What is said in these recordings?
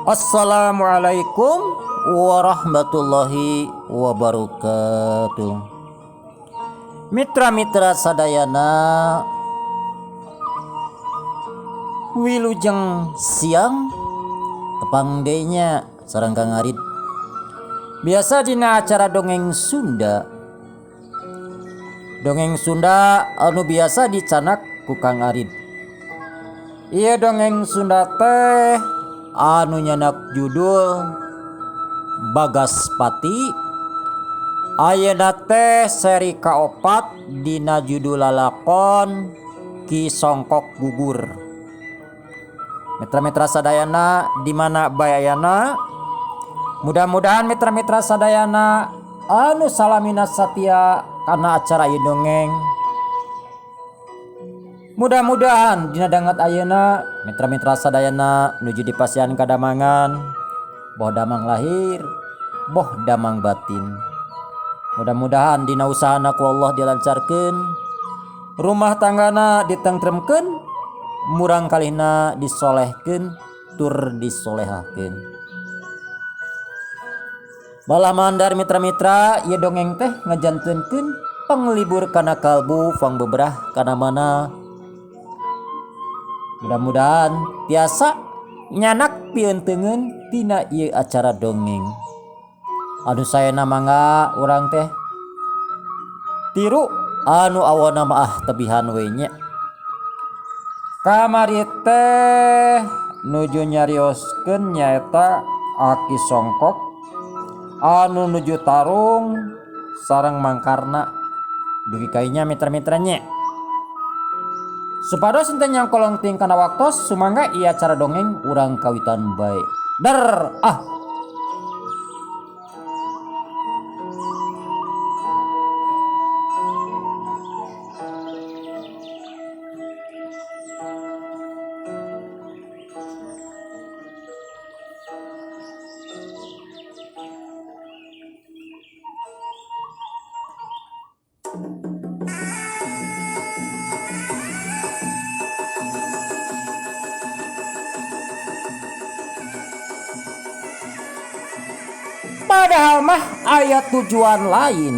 Assalamualaikum warahmatullahi wabarakatuh. Mitra-mitra sadayana wilujeng siang tepang deui nya sareng Kang Arid. Biasa dina acara dongeng Sunda. Dongeng Sunda anu biasa dicanak ku Kang Arid. Ieu dongeng Sunda teh anu nyanak judul Bagaspati. Ayeuna teh seri kaopat dina judul lalakon Ki Songkok Gugur. Mitra-mitra sadayana di mana bae ayana? Mudah-mudahan mitra-mitra sadayana anu salamina satia kana acara ieu dongeng. Mudah-mudahan dina danget ayeuna mitra-mitra sadayana nuju dipasihan kadamangan, boh damang lahir, boh damang batin. Mudah-mudahan dina usahana ku Allah dilancarkeun, rumah tanggana ditengtremkeun, murang kalihna disolehkeun tur disolehahkeun. Balah mandar mitra-mitra ieu dongeng teh ngajantenkeun panglibur kana kalbu pangbeberah kana mana. Mudah-mudahan tiasa nyanak pientengeun tina ieu acara dongeng. Anu saena mangga urang teh tiru anu awona mah ah tebihan we nya. Kamari teh nuju nyarioskeun nyaeta Aki Songkok anu nuju tarung sareng Mangkarna dugi ka inya mitra-mitra nya. Supados henteu nyangkolong teuing kana waktos sumangga ieu acara dongeng urang kawitan bae. Der ah. Padahal mah aya tujuan lain.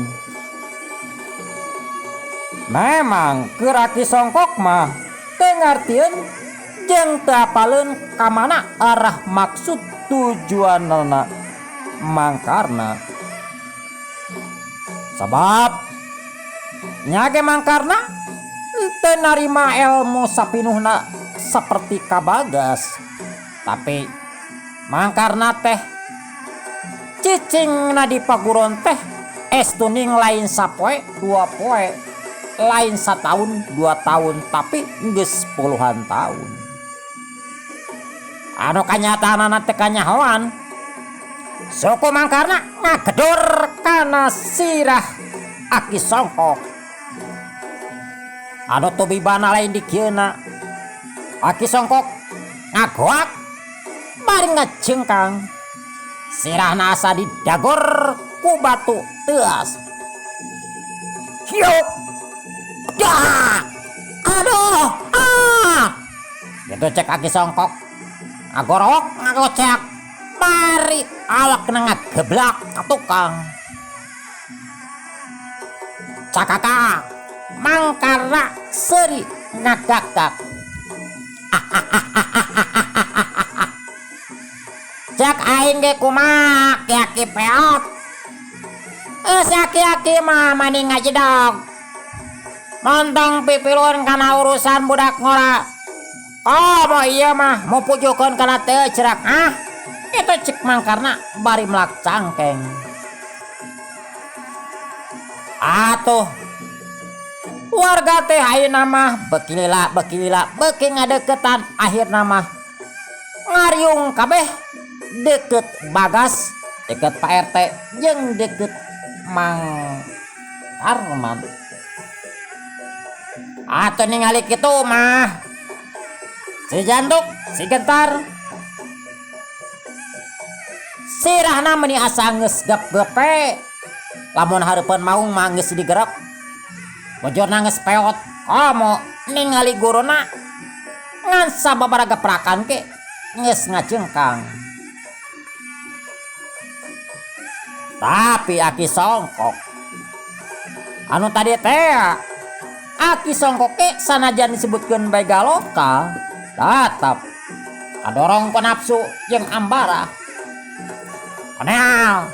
Memang keur Aki Songkok mah teu ngartieun jeung teu apaleun ka mana arah maksud tujuanana Mangkarna. Sabab nya ge Mangkarna teu narima elmu sapinuhna saperti ka Bagas. Tapi Mangkarna teh cicingna di paguron teh estuning lain sapoe dua poe, lain sataun dua taun tapi geus puluhan taun. Anu kanyataanana teh kanyahoan suku Mangkarna ngagedor kana sirah Aki Songkok. Anu tubibana lain dikieuna. Aki Songkok ngagoak bari ngajengkang. Sirahna asa didagor ku batu teuas. Hiuk. Dah. Aduh. Ah. Gitu cek Aki Songkok. Ngagorowok ngagocek. Bari awakna ngageblak ka tukang. Cakaka Mangkarna seuri ngagagak. Cek aing ge kumaha aki-aki peot. Geus aki-aki mah mani ngajedog. Montong pipilun kana urusan budak ngora. Komo ieu mah mupujukeun kana teu cerak ah. Itu cek Mangkarna bari melak cangkeng. Atuh warga teh ayeuna mah beuki lila beuki lila beuki ngadeukeutan akhirna mah ngariung kabeh deukeut Bagas, deukeut Pak RT jeung deukeut Mang Karman. Atuh ningali kitu mah si Jantuk, si Gentar sirahna meuni asa geus gep-gepe. Lamun hareupeun maung mah geus digerek. Bojorna geus peot komo ningali guruna ngan sababaraha geprakan ge geus ngajengkang. Tapi Aki Songkok anu tadi teh, Aki Songkok ge sanajan disebutkeun begal lokal, tetap kadorong ku nafsu jeung ambara. Koneal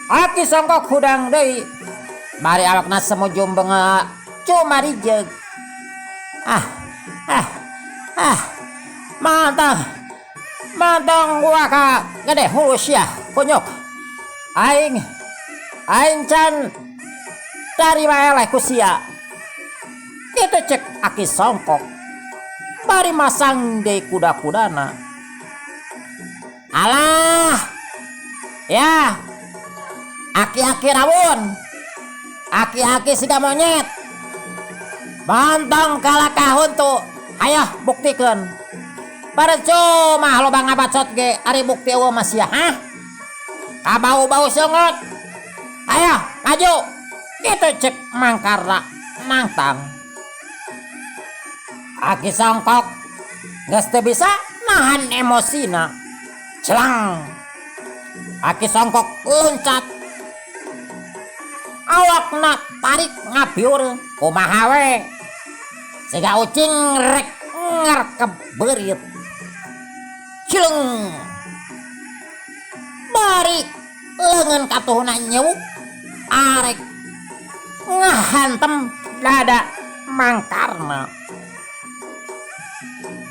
Aki Songkok hudang deui, bari awakna semu jumbenga cumarijeg. Ah ah ah, mantap mantong gua ka gede hulus ya kunyuk aing, aing can tarima eleh ku sia. Kitu cek Aki Songkok bari masang deui kuda-kudana. Alah ya, aki-aki rawon, aki-aki siga monyet, montong kalah kahuntu. Ayo buktikan. Percuma loba ngabacot ge, ari bukti euweuh mah sia. Hah, kabau-bau sungut. Ayo maju. Kitu cek Mangkarna nangtang. Aki Songkok geus teu bisa nahan emosina. Celang, Aki Songkok loncat, awakna tarik ngabiur kumaha we siga ucing rek ngarkep beurit. Cileng, bari leungeun katuhna nyewuk arek ngahantem dada Mangkarna.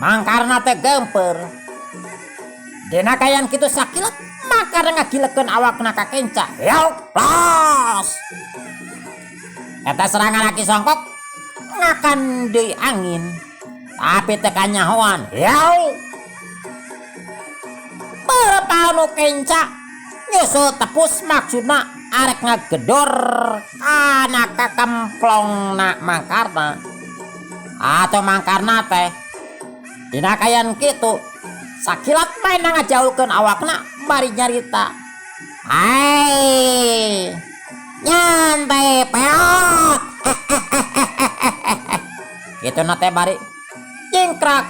Mangkarna teh geumpeur. Dina kaayaan kitu, sakilat Mangkarna ngagilekeun awakna ka kenca. Yauk los, eta serangan Aki Songkok ngakan deui angin, tapi teu kanyahoan. Yau, beberapa anu kenca nyusul tepus, maksudna arek ngagedor kana kakemplongna Mangkarna. Atau Mangkarna teh dina kaayaan kitu sakilat main ngajauhkeun awakna bari nyarita, "Hai, nyantai peot." Kitu na teh bari jingkrak.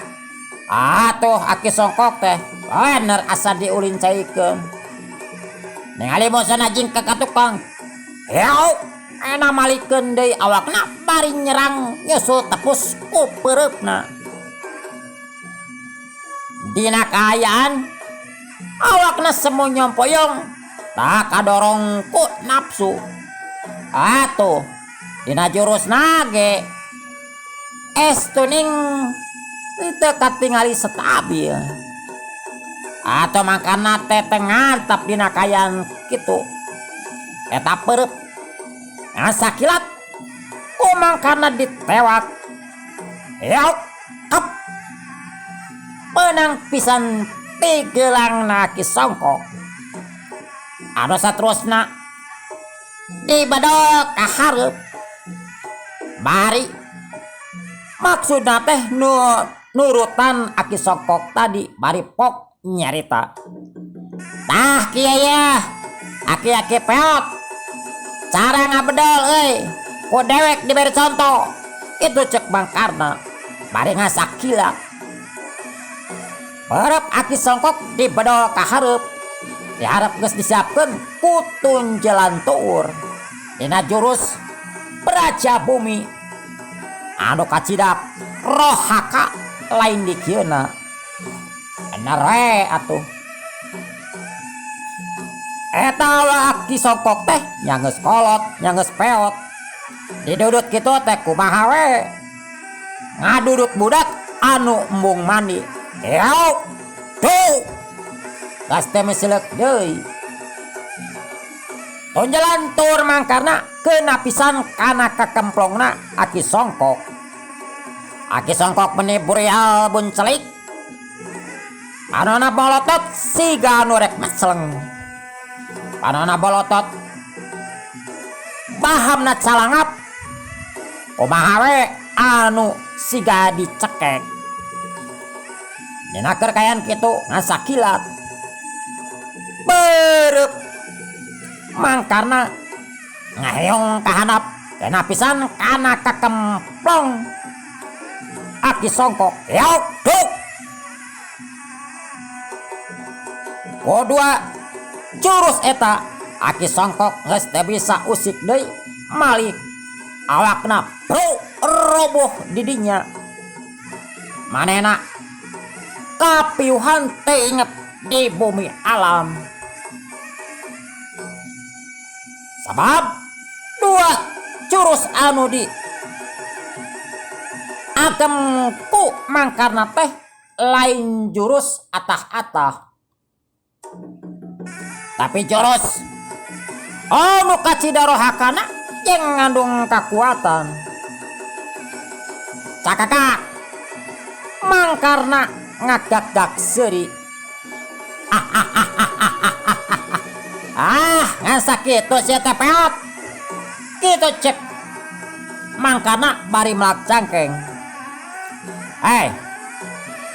Atuh Aki Songkok teh bener asa diulincaikeun ningali musuhna jingkrak ka tukang. Yau, enak malikeun deui awakna bari nyerang nyusul tepus ku peureupna. Dina kaayaan awakna semu nyompoyong, tak kadorong ku nafsu. Atuh dina jurus nage estuning teu katingali stabil. Atau makana teh teu ngantap dina kaayaan kitu eta peureub. Ngan sakilat ku Mangkarna ditewak. Yauk kep, menang pisan pigelangna Ki Songkok. Anu saterusna dibedol ka hareup, bari maksudna teh nu nurutan Aki Songkok tadi, bari pok nyarita, "Tah kieu ya, aki-aki peot, cara ngabedol euy, ku dewek diberi contoh." Itu cek Mangkarna bari ngasakilat. Peureub Aki Songkok dibedol ka hareup. Di hareup geus disiapkeun ku tunjelan tuur dina jurus Braja Bumi anu kacidak rohaka lain dikieuna. Bener we atuh eta Aki Songkok teh nya geus kolot nya geus peot, didudut kitu teh kumaha we ngadudut budak anu embung mandi. Yau tuh, gas teh misilek deui. Tonjolan tur Mangkarna kena pisan kana kakemplongna Aki Songkok. Aki Songkok meni burial buncelik. Panona bolotot siga anu rek mesleng. Panona bolotot, bahamna calangap, kumaha we anu siga dicekek. Dina keur kaayaan kitu, ngasakilat. Beureub Mangkarna ngaheong ka handap, kena pisan kana kakemplong Aki Songkok. Yauk duk. Kodua jurus eta Aki Songkok geus teu bisa usik deui malik awakna bro roboh di dinya. Manehna kapiuhan teu inget di bumi alam. Sabab dua jurus anu di agem ku Mangkarna teh lain jurus atah-atah. Tapi jurus anu kacida rohakana jeung ngandung kakuatan. Cakakak Mangkarna ngagak-gak seuri. Ah, ngan sakitu sia teh peot. Kitu cek Mangkarna bari melak cangkeng. Hei,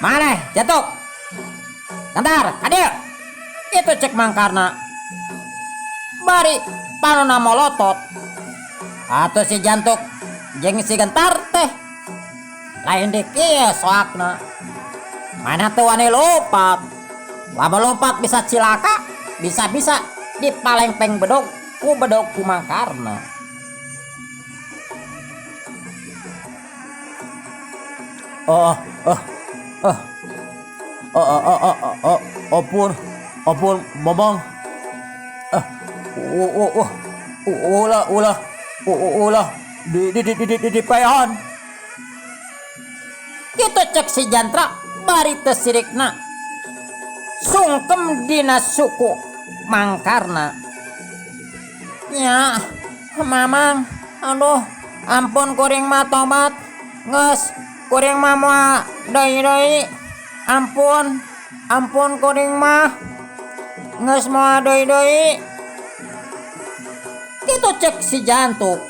maneh Jantuk. Gentar, ka dieu. Kitu cek Mangkarna. Bari panona molotot. Atuh si Jantuk jeung si Gentar teh lain di kieu soakna. Mana teu wani lompat. Lamun lompat bisa cilaka, bisa-bisa dipalengpeng bedog ku bedog ku Mangkarna. Oh, oh, oh. Oh, oh, oh, oh, oh, ampun, ampun, Mamang. Ah, oh, oh, oh, ulah, ulah, ulah, di, di, di, di, di, di, paehan. Kitu cek si Jantra bari teu sirikna sungkem dina suku Mangkarna. Nya, Mamang, aduh, ampun kuring mah tobat. Geus, kuring mah moal deui-deui. Ampun, ampun kuring mah. Geus moal deui-deui. Kitu cek si Jantuk.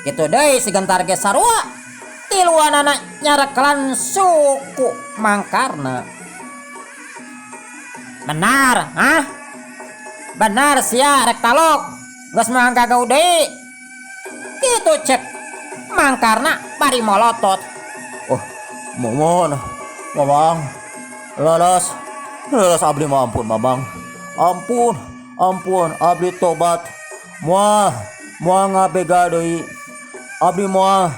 Kitu deui si Gentar ge sarua. Tiluanana nyarekelan suku Mangkarna. Benar, hah? Benar sia rek talok. Geus moal gagau deui. Kitu cek Mangkarna bari molotot. Oh, mohon, Mamang. Leres, leres abdi mah ampun, Mamang. Ampun, ampun, abdi tobat. Moal, moal ngabega deui. Abdi moal,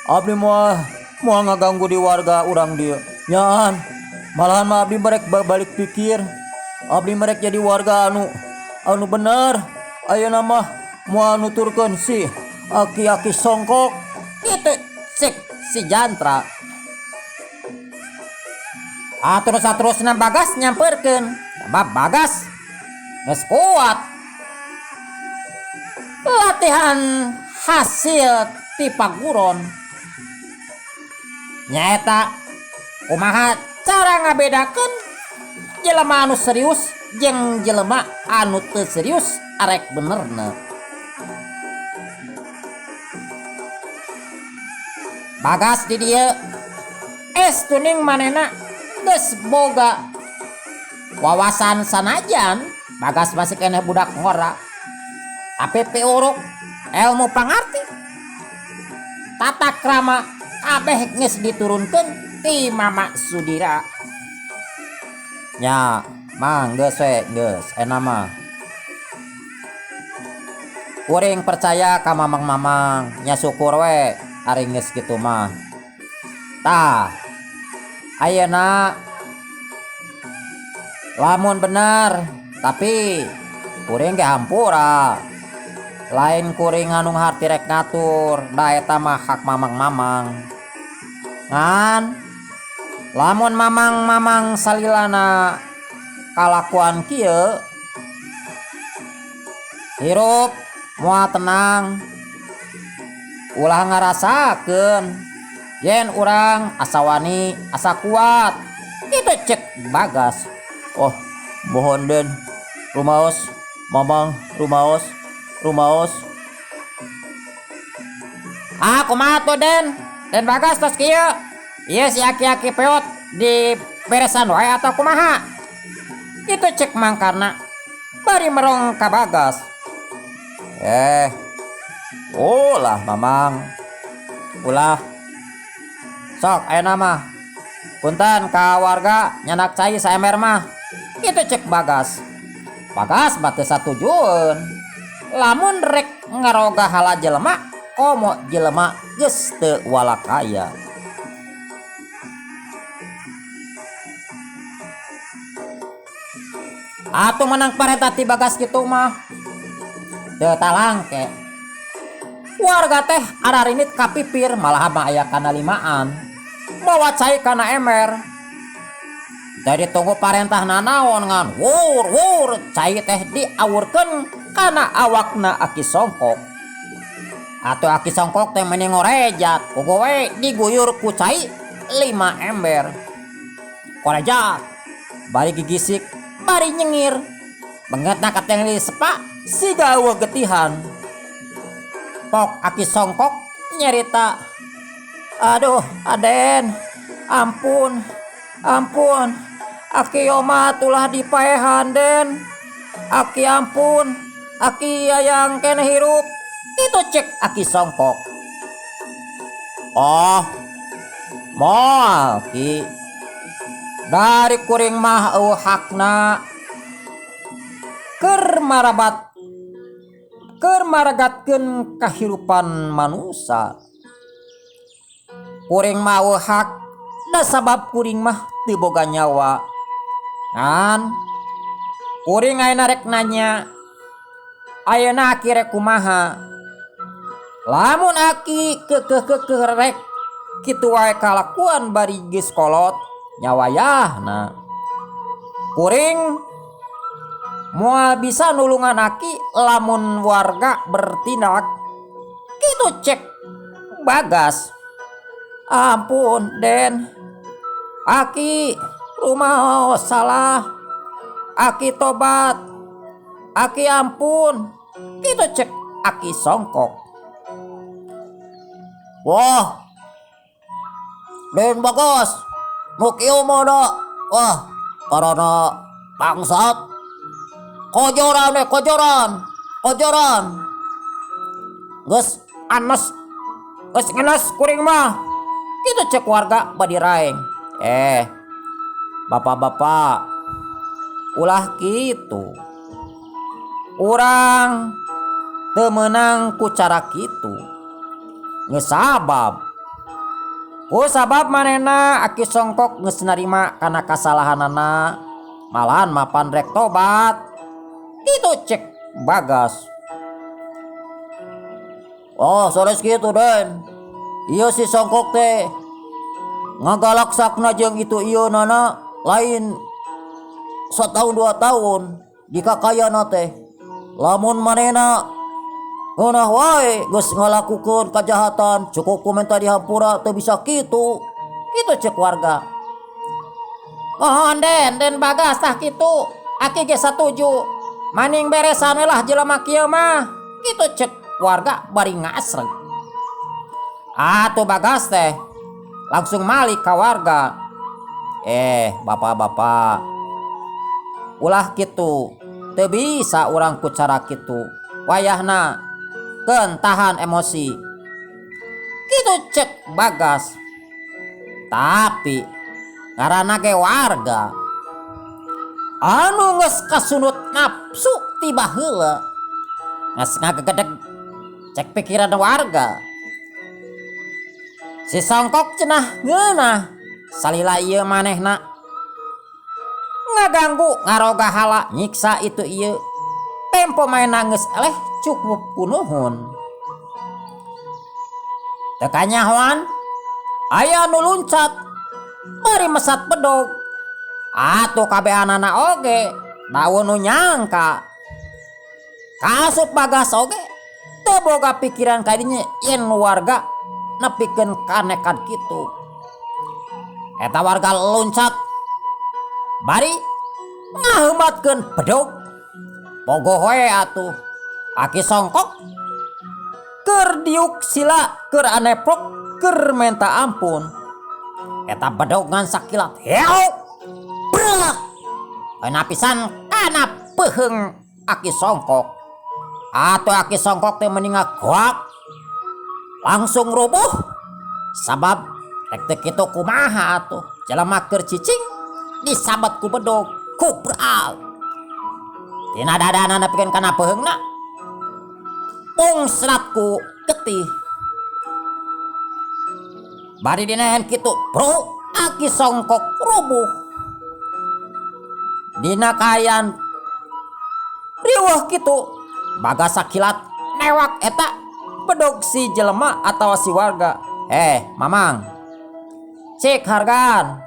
abdi moal, moal ngaganggu di warga urang dieu. Nyaan, malahan mah abdi merek balik pikir. Abdi merek jadi warga anu anu bener. Ayeuna mah moal nuturkeun si aki-aki Songkok. Kitu cek si Jantra. Aterus-aterusna Bagas nyamperkeun. Sabab Bagas geus kuat. Latihan hasil ti paguron. Nyaeta kumaha cara ngabedakeun jelema anu serius jeung jelema anu teu serius arek benerna. Bagas di dieu es tuning manehna geus boga wawasan sanajan Bagas masih keneh budak ngora. Tapi piuruk ilmu pangarti tata krama kabeh geus diturunkeun ti Mama Sudira. Nya, Mang geus we, geus enak mah. Kuring percaya ka mamang-mamang, nya syukur we ari geus kitu mah. Tah, ayeuna lamun bener, tapi kuring ge hampura. Lain kuring anu harti rek ngatur, da eta mah hak mamang-mamang. Ngan lamun mamang-mamang salilana kalakuan kieu, hirup moal tenang, ulah ngarasakeun yen urang asa wani asa kuat. Kitu cek Bagas. Oh, mohon Den, rumaos, Mamang, rumaos, rumaos. Ah, kumaha tuh Den? Den Bagas tos kieu. Ieu si aki-aki peot di beresan wae atau kumaha? Kitu cek Mangkarna bari merong ka Bagas. Ulah Mamang. Ulah. Sok ayeuna mah. Punten ka warga nyanak cai saember mah. Kitu cek Bagas. Bagas mah teu satujueun. Lamun rek ngaroga hala jelema komo jelema geus teu walakaya. Atuh menang parentah ti Bagas kitu mah. Teu talangke. Warga teh ararinit ka pipir malah mah aya kana limaan. Mawa cai kana ember. Teu ditunggu parentah nanaon ngan wur wur cai teh diawurkeun kana awakna Aki Songkok. Atuh Aki Songkok teh meni ngorejat, puguh we diguyur ku cai 5 ember. Korejat bari gigisik bari nyengir. Bengetna katinggali sepa siga eueuh getihan. Pok Aki Songkok nyerita, aduh Aden, ampun, ampun, Aki Yoma tulah dipaehan Den, Aki ampun, Aki ayang keneh hirup. Itu cek Aki Songkok. Oh, moal Ki, dari kuring mah eueuh hakna keur marabat, keur maragatkeun kahirupan manusa. Kuring mah eueuh hak da sabab kuring mah teu boga nyawa. Ngan kuring ayeuna rek nanya, ayeuna Aki rek kumaha? Lamun Aki keukeuh-keukeuh rek kitu wae kalakuan bari geus kolot nyawayahna. Kuring moal bisa nulungan Aki lamun warga bertindak. Kitu cek Bagas. Ampun Den, Aki rumaos salah, Aki tobat, Aki ampun. Kitu cek Aki Songkok. Wah, Den Bagas, nu kieu mah da. Wah, karana bangsat. Kojoran we, kojoran, kojoran. Geus anes, geus ngenes kuring mah. Kitu cek warga badi raeng. Bapak-bapak, ulah kitu. Urang teu meunang ku cara kitu. Geus sabab. Ku sabab manehna Aki Songkok geus narima kana kasalahanana, malahan mapan rek tobat. Kitu cek Bagas. Oh, sanes kitu Den. Ieu si Songkok teh ngagalaksakna jeung itu ieu nana lain setahun 2 tahun dikakayana teh. Lamun manehna ngeunah wae geus ngalakukeun kajahatan, cukup ku menta dihampura teu bisa kitu. Kitu cek warga. Mohon Den, Den Bagas tah kitu. Aki ge satuju. Maning beresan we lah jelema kieu mah. Kitu cek warga bari ngasreg. Atuh Bagas teh langsung malik ka warga. Bapak-bapak, ulah kitu. Teu bisa urang ku cara kitu. Wayahna keun tahan emosi. Kitu cek Bagas. Tapi ngaranna ge warga anu geus kasunut nafsu ti baheula, geus ngagegedeg cek pikiran warga. Si Songkok cenah ngeunah salila ieu manehna ngaganggu ngaroga hala nyiksa itu ieu. Tempo manehna geus eleh cukup kunuhun. Teu kanyahoan aya nu luncat bari mesat bedog. Atuh kabehanana oge daun nu nyangka. Kaasup Bagas oge teu boga pikiran ka dinya yen warga nepikeun kanekat kitu. Eta warga loncat bari ngaheumatkeun bedog. Pogoh we atuh Aki Songkok keur diuk sila keur aneprok keur menta ampun. Eta bedog ngan sakilat heok brek euna pisan kana peuheung Aki Songkok. Atuh Aki Songkok teh meni ngagoak langsung rubuh sabab rek teu kitu kumaha atuh jelema keur cicing disabat ku bedog kubral. Tina dadana nepikeun kana peuheungna pungsrat ku getih. Bari dinehen kitu bro Aki Songkok rubuh. Dina kaayaan riweuh kitu Bagas sakilat newak eta bedog si jelema atawa si warga. Eh mamang cik hargan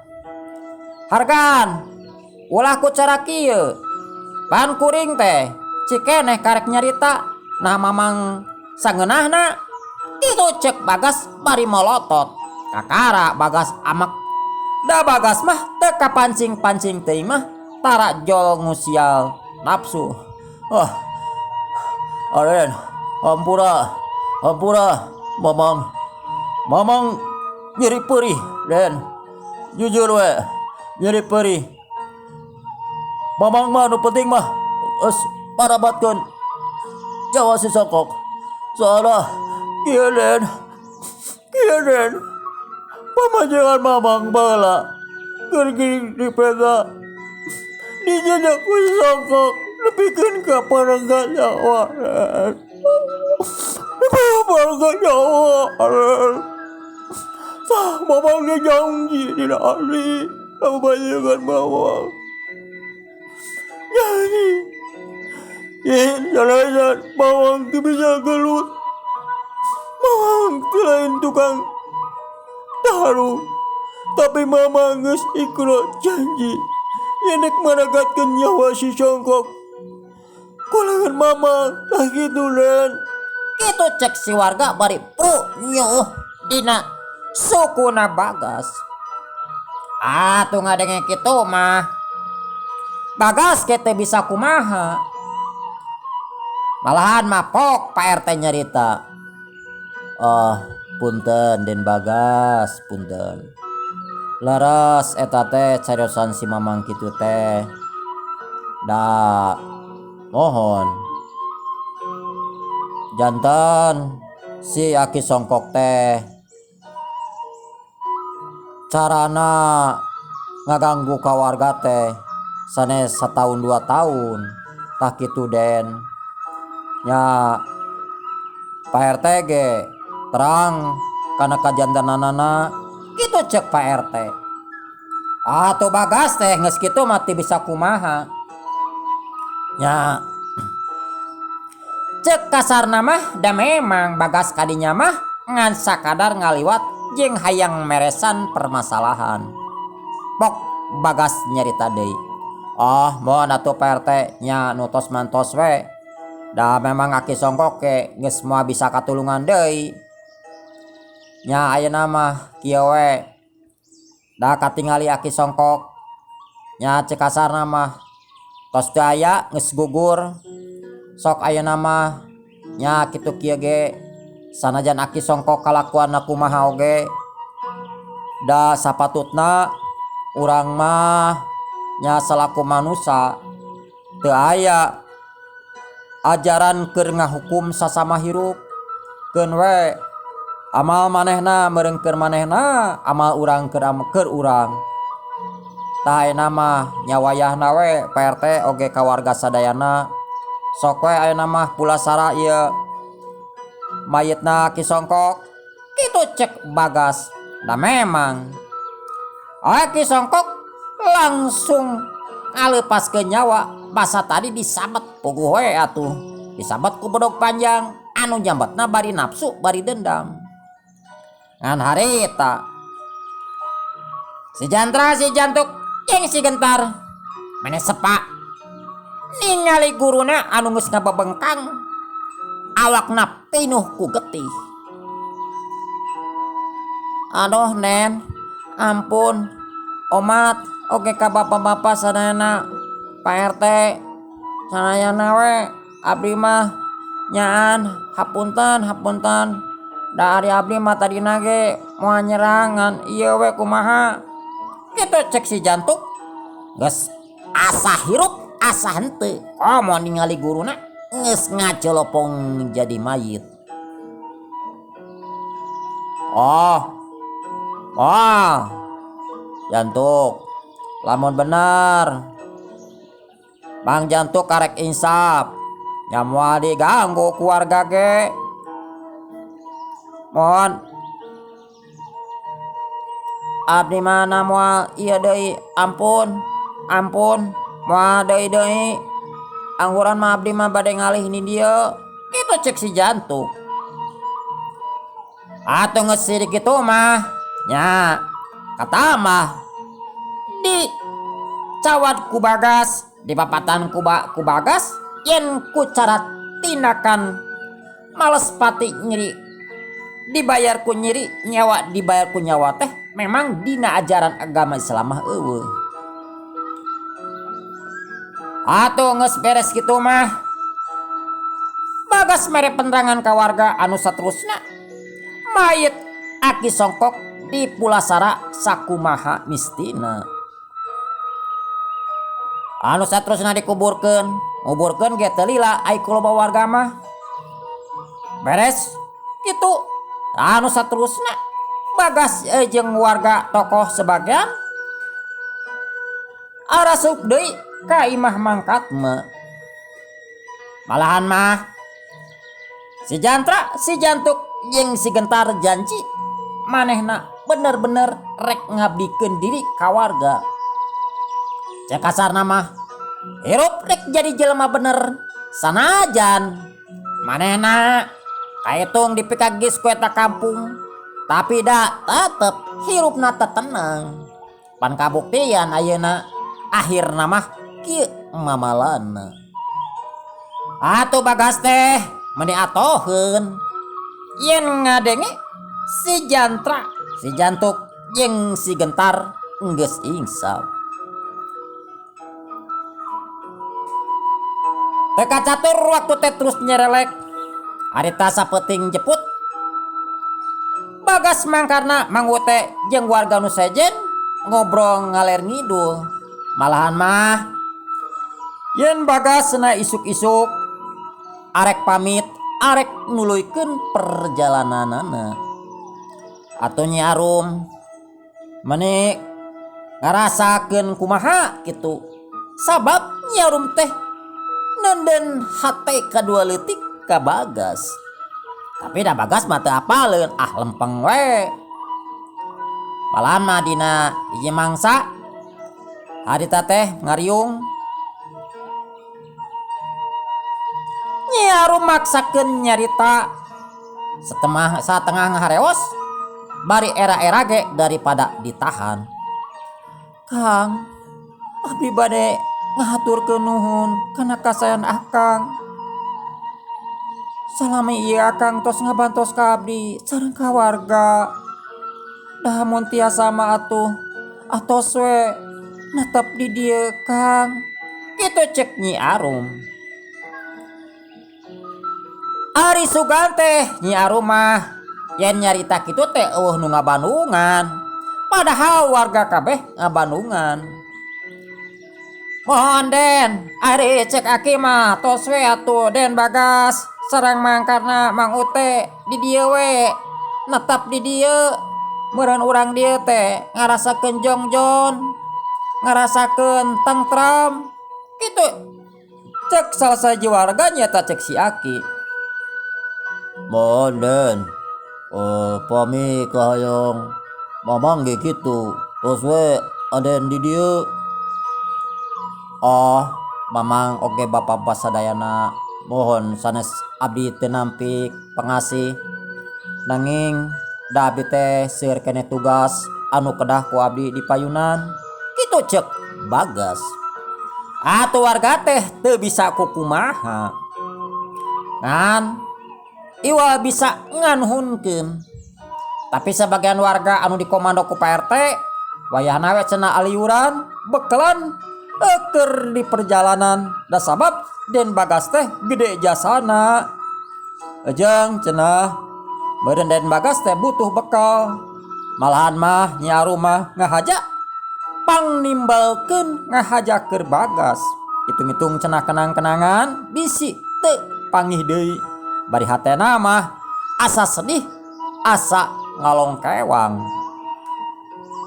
hargan ulah ku cara kieu pan kuring teh cik keneh karek nyarita nah mamang sangeunahna kitu cek Bagas bari molotot. Kakara Bagas amek da Bagas mah teu kapancing-pancing teuing mah tara jol ngusial nafsu. Ah, Aren, ampura, ampura, mamang, mamang nyeri perih, Den, jujur we, nyeri perih. Mamang mah nu penting mah, geus marabatkeun nyawa si Songkok. Soalna kieu Den, kieu Den, pamajikan mamang baheula keur geuning dipega dijajak ku si Songkok nepikeun ka parengga nyawa Den. Nepikeun ka parengga nyawa Den. Tah mamang ge janji dina ari ka pamajikan mamang. Janji yen sanajan mamang teu bisa gelut mamang teu lain tukang tarung tapi mamang geus ikrar janji yen dek maragatkeun nyawa si Songkok kulangan mamang tah kitu Den. Kitu cek si warga bari pru nyuuh dina sukuna Bagas. Atuh ngadenge kitu mah Bagas ge teu bisa kumaha. Malahan mah pok Pak RT nyarita. Ah punten Den Bagas punten. Leres eta teh cariosan si mamang kitu teh. Da mohon janten si Aki Songkok teh carana ngaganggu ka warga teh sanes sataun dua taun tah kitu Den. Nya Pak RT ge terang kana kajantenanana kitu cek Pak RT. Atuh Bagas teh geus kitu mah teu bisa kumaha. Nya cek kasarna mah da memang Bagas kadinya mah ngan sakadar ngaliwat jeung hayang meresan permasalahan. Pok Bagas nyarita deui. Oh mohon atuh Pak RT nya nu tos mantos we. Da memang Aki Songkok ge geus moal bisa katulungan deui. Nya ayeuna mah kieu we. Da katingali Aki Songkok nya cek kasarna mah tos teu aya geus gugur. Sok ayeuna mah nya kitu kieu ge sanajan Aki Songkok kalakuanna kumaha oge da sapatutna urang mah nya salaku manusa teu aya ajaran keur ngahukum sasama hirup keun we amal manehna meureun keur manehna amal urang keur keur urang. Tah ayeuna mah nya wayahna we Pak RT oge ka warga sadayana sok we ayeuna mah pulasara ieu mayitna Ki Songkok kitu cek Bagas. Da memang Ki Songkok langsung ngalepaskeun nyawa basa tadi disabet puguh we atuh disabet ku bedog panjang anu nyambetna bari nafsu bari dendam. Ngan harita si Jantra si Jantuk jeung si Gentar mene sepa ningali guruna anu geus ngabebengkang awakna pinuh ku getih. Aduh Nen, ampun omat oge ka bapak-bapak sadayana Pak RT sadayana we abdi mah nyaan hapunten hapunten da ari abdi mah tadina ge moal nyerangan ieu we kumaha kitu cek si Jantuk geus asa hirup asa henteu komo ningali guruna geus ngacolopong jadi mayit. Oh oh Jantuk lamun bener Mang Jantuk karek insaf nya moal diganggu ku warga ge. Mohon abdi mah moal ieu deui, ampun ampun moal deui deui. Angguran mah abdi mah bade ngalih di dieu. Kitu cek si Jantuk. Atuh geus sirik kitu mah nya katambah di cawat ku Bagas, dipapatan ku ba ku Bagas yen ku cara tindakan males pati nyeri dibayar ku nyeri, nyawa dibayar ku nyawa teh memang dina ajaran agama Islam mah eueuh. Atuh geus beres kitu mah Bagas mere penerangan ka warga anu saterusna mayit Aki Songkok di pulasara sakumaha mistina. Anu saterusna dikuburkeun, nguburkeun ge teu lila ai ku loba warga mah. Beres kitu anu saterusna Bagas jeung warga tokoh sebagian arasup deui ka imah mangkatme. Malahan mah si Jantra, si Jantuk jeung si Gentar janji manehna bener-bener rek ngabdikeun diri ka warga. Cek kasarna mah hirup rek jadi jelema bener sanajan manehna kahitung dipikagis ku eta kampung tapi da tetep hirupna teu tenang. Pan kabuktian ayeuna akhirna mah kieu mamalana. Atuh Bagas teh meni atoheun yen ngadenge si Jantra, si Jantuk jeung si Gentar geus insaf. Teu kacatur waktu teh terus nyerelek. Harita sapeuting jeput Bagas mangkarna Mang Ute jeung warga nu sejen ngobrol ngaler ngidul. Malahan mah yen Bagas na isuk-isuk arek pamit arek nuluykeun perjalananana. Atuh Nyi Arum meni ngarasakeun kumaha kitu. Sabab Nyi Arum teh nenden hate kadua leutik ka Bagas. Tapi da Bagas mah teu apaleun, ah lempeng we. Malahan mah dina hiji mangsa harita teh ngariung. Nyi Arum maksakeun nyarita setengah satengah ngaharewos bari era-era ge daripada ditahan. Kang, abdi bade ngahaturkeun nuhun kana kasayan Akang. Salami ieu Akang tos ngabantos ka abdi sareng ka warga. Dah mun tiasa mah atuh atos we netep di dieu Kang. Kitu cek Nyi Arum. Ari sugan teh Nyi Arum mah yen nyarita kitu teh eueuh nu ngabandungan. Padahal warga kabeh ngabandungan. Mohon Den, ari cek aki mah tos we atuh Den Bagas sareng mangkarna Mang Ute di dieu we netep di dieu. Meureun urang dieu teh ngarasakeun jongjon, ngarasakeun tentram. Kitu cek salah sahiji warga nyaeta cek si Aki. Mohon Den, pami kahayang mamang ge kitu tos we aden di dieu. Oh, mamang oge bapak-bapak sadayana mohon sanes abdi teu nampik pengasih. Nanging da abdi teh seueur keneh tugas anu kedah ku abdi di payunan. Kitu cek Bagas. Atuh warga teh teu bisa kukumaha. Ngan iwal bisa nganuhunkeun. Tapi sebagian warga anu dikomando ku Pak RT wayahna we cenah aliuran bekelan keur di perjalanan da sabab Den Bagas teh gede jasana. Ejeng cenah meureun Den Bagas teh butuh bekal. Malahan mah Nyi Arum mah ngahaja pangnimbalkeun ngahaja keur Bagas. Hitung-hitung cenah kenang-kenangan bisi teu pangih deui. Bari hatena mah asa sedih asa ngalongkewang.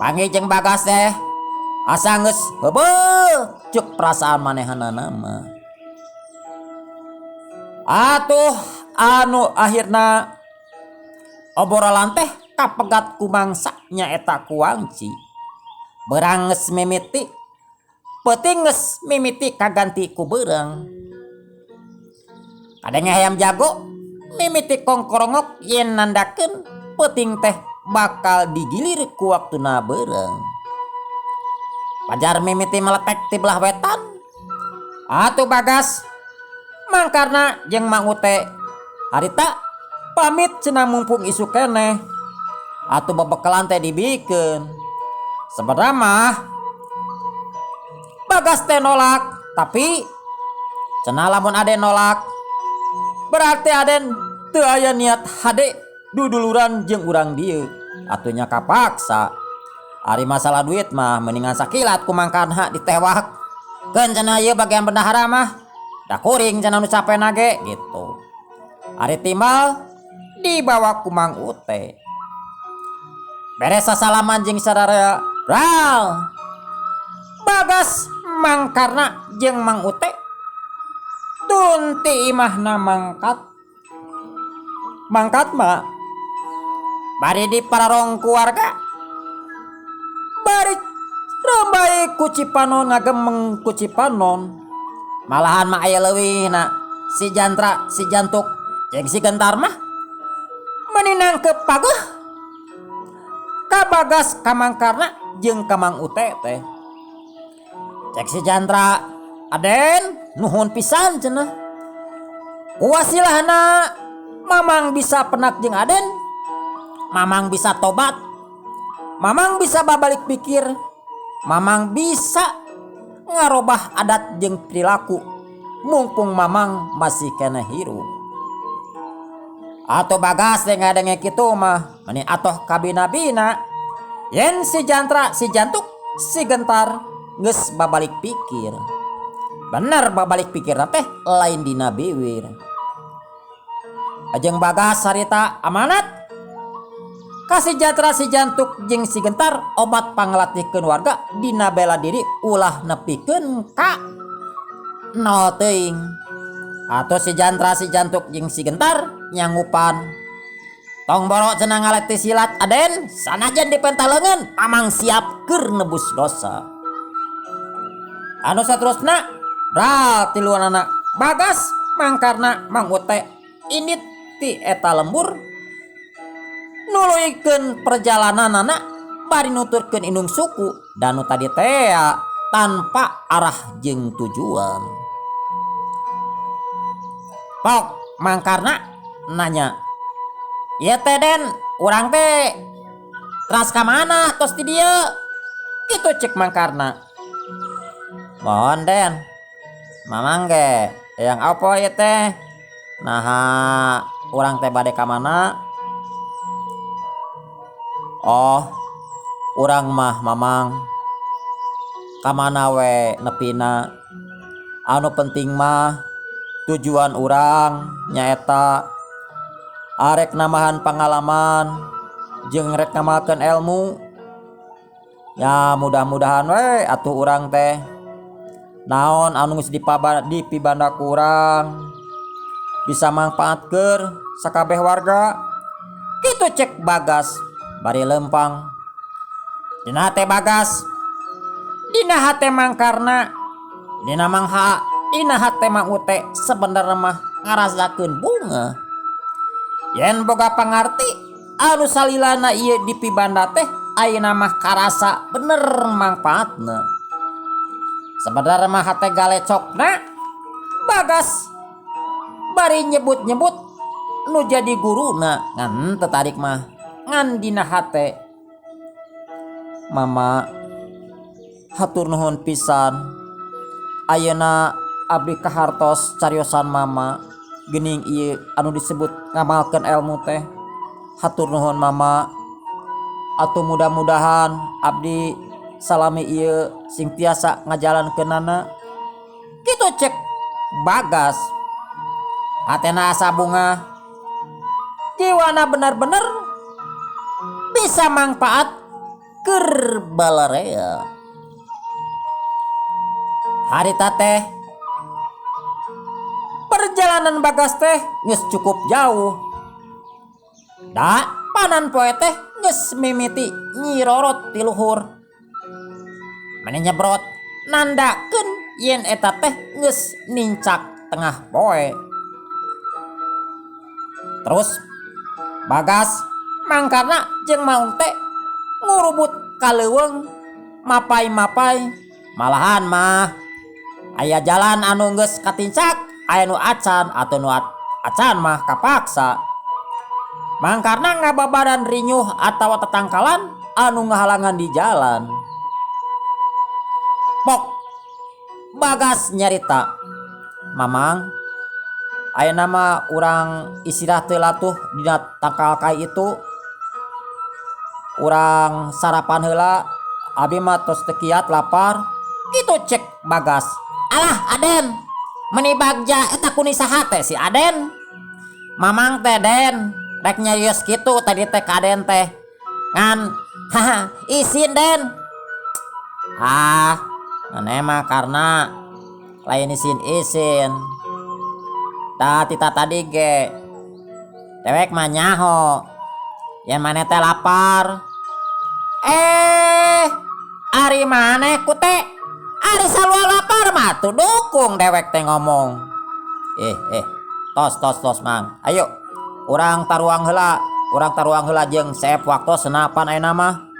Panggih jeung Bagas teh asa geus heubeul Cek perasaan manehanana mah. Atuh anu akhirna obrolan teh kapegat ku mangsa nyaeta ku wangci. Beurang geus mimiti, peuting geus mimiti kaganti ku beurang. Kadenge hayam jago mimiti kongkorongok yen nandakeun peuting teh bakal digilir ku waktuna beurang. Pajar mimiti meletek ti belah wetan. Atuh Bagas, Mangkarna jeung Mang Ute harita pamit cenah mumpung isuk keneh. Atuh bebekelan teh dibikeun. Sebenarnya mah Bagas teh nolak, tapi cenah lamun Aden nolak berarti Aden teu aya niat hade duduluran jeung urang dieu. Atuh nya kapaksa. Ari masalah duit mah mendingan sakilat ku Mangkarna ditewak. Keun cenah ieu bagian bendahara mah da kuring cenah nu capena ge gitu. Ari timbal dibawa ku Mang Ute. Beres sasalaman jeung sararea, ral. Bagas, Mangkarna jeung Mang Ute tun ti imahna mangkat. Mangkat mah bari dipararong ku warga. Bari rembay ku Cipanon ngagemeng ku Cipanon. Malahan mah aya leuwihna si Jantra, si Jantuk jeung si Gentar mah meuni nangkep pageuh ka Bagas, ka Mangkarna jeung ka Mang Ute teh. Cek si Jantra, "Aden, nuhun pisan cenah. Ku wasilahna Mamang bisa penak jeung Aden. Mamang bisa tobat. Mamang bisa babalik pikir. Mamang bisa ngarobah adat jeung perilaku mumpung Mamang masih keneh hirup." Atuh Bagas teh ngadenge kitu mah meni atoh kabina-bina. Yen si Jantra, si Jantuk, si Gentar geus babalik pikir. Bener babalik pikir teh lain dina biwir. Ajeng Bagas harita amanat ka si Jantra, si Jantuk jeung si Gentar obat panglatihkeun warga dina bela diri ulah nepikeun ka nol teuing. Atau si Jantra, si Jantuk jeung si Gentar nyanggupan. "Tong boro cenah ngalatih silat, Aden, sanajan dipenta leungeun Mamang siap keur nebus dosa." Anu saterusna bral tiluanana Bagas, Mangkarna, Mang Ute indit ti eta lembur nuluykeun perjalananana bari nuturkeun indung suku dan nu tadi tea tanpa arah jeung tujuan. Pok Mangkarna nanya, "Ieu teh Den, urang teh teras ka mana tos di dieu?" Kitu cek Mangkarna. "Mohon Den, Mamang ge yang apa ieu teh? Naha urang teh bade ka mana?" "Oh, urang mah Mamang ka mana we nepina. Anu penting mah tujuan urang nyaeta arek nambahan pengalaman jeung rek ngamalkeun ilmu. Ya mudah-mudahan we atuh urang teh naon anu geus dipibanda ku urang bisa mangpaat keur sakabeh warga." Kitu cek Bagas bari lempang. Dina hate Bagas, dina hate Mangkarna, dina Mangha, dina hate Mang Ute sebenarnya mah ngarasakeun bunga. Yen boga pangarti anu salilana ieu dipibanda teh ayeuna mah karasa bener mangpaatna. Sebenarnya mah hate galecokna Bagas bari nyebut-nyebut nu jadi guruna ngan tertarik mah ngan dina hate, "Mama, hatur nuhun pisan. Ayeuna abdi kahartos cariosan Mama. Geuning ieu anu disebut ngamalkeun ilmu teh. Hatur nuhun, Mama. Atuh mudah-mudahan abdi salami ieu sing tiasa ngajalankeunana." Kitu cek Bagas. Hatena asa bunga. Jiwana bener-bener bisa mangpaat keur balarea. Harita teh perjalanan Bagas teh geus cukup jauh. Da panan poe teh geus mimiti nyirorot ti luhur. Meni nyebrot nandakeun yen eta teh geus nincak tengah poe. Terus Bagas mangkarna jeung Maung teh ngurubut ka leuweung mapai-mapai malahan mah aya jalan anu geus katincak aya nu acan atau nu acan mah kapaksa. Mangkarna ngababadan rinyuh atawa tetangkalan anu ngahalangan di jalan. Pok Bagas nyarita, "Mamang, ayeuna mah urang istirahat heula tuh dina tangkal kai itu. Urang sarapan heula, abi mah tos teu kiat lapar." Kitu cek Bagas. "Alah Aden, meni bagja eta ku ni saha teh si Aden?" "Mamang teh, Den, rek nyarios kitu tadi teh ka Aden teh. Ngan haha isin, Den." "Ah, maneh mah karena lain isin-isin. Da tita tadi ge dewek mah nyaho yen maneh teh lapar." "Eh, ari maneh ku teh ari sarua lapar mah tuh dukung dewek teh ngomong." "Eh eh, tos tos tos, Mang. Ayo urang taruang heula, urang taruang heula jeung seep waktosna pan ayeuna mah."